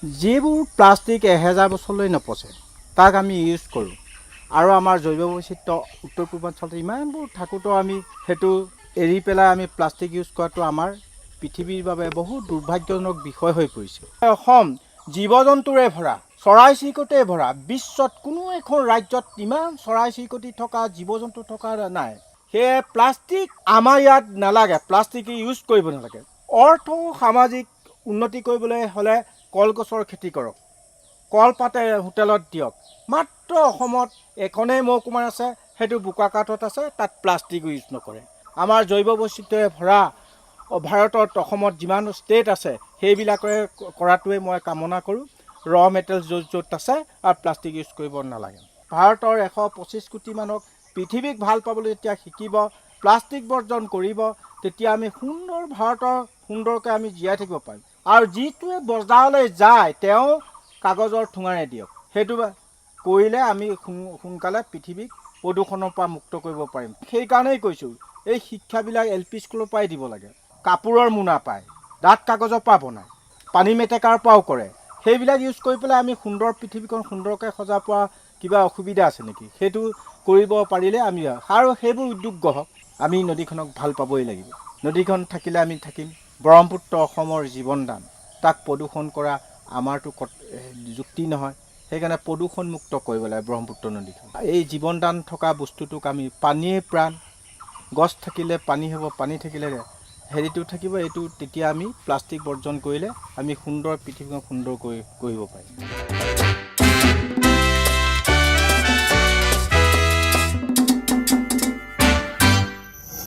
যিবোৰ প্লাষ্টিক 1000 বছৰলৈ নপচে, তাক আমি ইউজ কৰোঁ। আৰু আমাৰ জৈৱ বৈচিত্ৰ্য উত্তৰ পূৰ্বাঞ্চলত ইমানবোৰ থাকোঁতেও আমি সেইটো এৰি পেলাই আমি প্লাষ্টিক ইউজ কৰাটো আমাৰ পৃথিৱীৰ বাবে বহুত দুৰ্ভাগ্যজনক বিষয় হৈ পৰিছে। অসম জীৱ জন্তুৰে ভৰা, চৰাই চিৰিকটিৰে ভৰা। বিশ্বত কোনো এখন ৰাজ্যত ইমান চৰাই চিৰিকটি থকা, জীৱ জন্তু থকা নাই। সেয়ে প্লাষ্টিক আমাৰ ইয়াত নালাগে, প্লাষ্টিক ইউজ কৰিব নালাগে। অৰ্থ সামাজিক উন্নতি কৰিবলৈ হ'লে কলগছৰ খেতি কৰক, কলপাতে হোটেলত দিয়ক। মাত্ৰ অসমত এখনেই মহকুমা আছে, সেইটো বোকাখাতত আছে, তাত প্লাষ্টিক ইউজ নকৰে। আমাৰ জৈৱ বৈচিত্ৰ্যৰে ভৰা ভাৰতত, অসমত যিমান ষ্টেট আছে, সেইবিলাকে কৰাটোৱে মই কামনা কৰোঁ। ৰ মেটেৰিয়েলছ য'ত য'ত আছে আৰু প্লাষ্টিক ইউজ কৰিব নালাগে। ভাৰতৰ 125 কোটি মানুহক পৃথিৱীক ভাল পাবলৈ যেতিয়া শিকিব, প্লাষ্টিক বৰ্জন কৰিব, তেতিয়া আমি সুন্দৰ ভাৰতৰ সুন্দৰকৈ আমি জীয়াই থাকিব পাৰিম। আৰু যিটোৱে বজাৰলৈ যায়, তেওঁ কাগজৰ ঠোঙাৰে দিয়ক। সেইটো কৰিলে আমি সোনকালে পৃথিৱীক প্ৰদূষণৰ পৰা মুক্ত কৰিব পাৰিম। সেইকাৰণেই কৈছোঁ, এই শিক্ষাবিলাক এল পি স্কুলৰ পৰাই দিব লাগে। কাপোৰৰ মোনা পায়, ডাঠ কাগজৰ পৰা বনায়, পানী মেটেকাৰ পৰাও কৰে। সেইবিলাক ইউজ কৰি পেলাই আমি সুন্দৰ পৃথিৱীখন সুন্দৰকৈ সজাব পৰা কিবা অসুবিধা আছে নেকি? সেইটো কৰিব পাৰিলে আমি আৰু সেইবোৰ উদ্যোগ গঢ়ক। আমি নদীখনক ভাল পাবই লাগিব। নদীখন থাকিলে আমি থাকিম। ব্ৰহ্মপুত্ৰ অসমৰ জীৱনদান। তাক প্ৰদূষণ কৰা আমাৰতো যুক্তি নহয়। সেইকাৰণে প্ৰদূষণমুক্ত কৰিব লাগে ব্ৰহ্মপুত্ৰ নদীখন। এই জীৱনদান থকা বস্তুটোক আমি, পানীয়ে প্ৰাণ। গছ থাকিলে পানী হ'ব, পানী থাকিলে হেৰিটো থাকিব। এইটো তেতিয়া আমি প্লাষ্টিক বৰ্জন কৰিলে আমি সুন্দৰ পৃথিৱীখন সুন্দৰ কৰি কৰিব পাৰিম।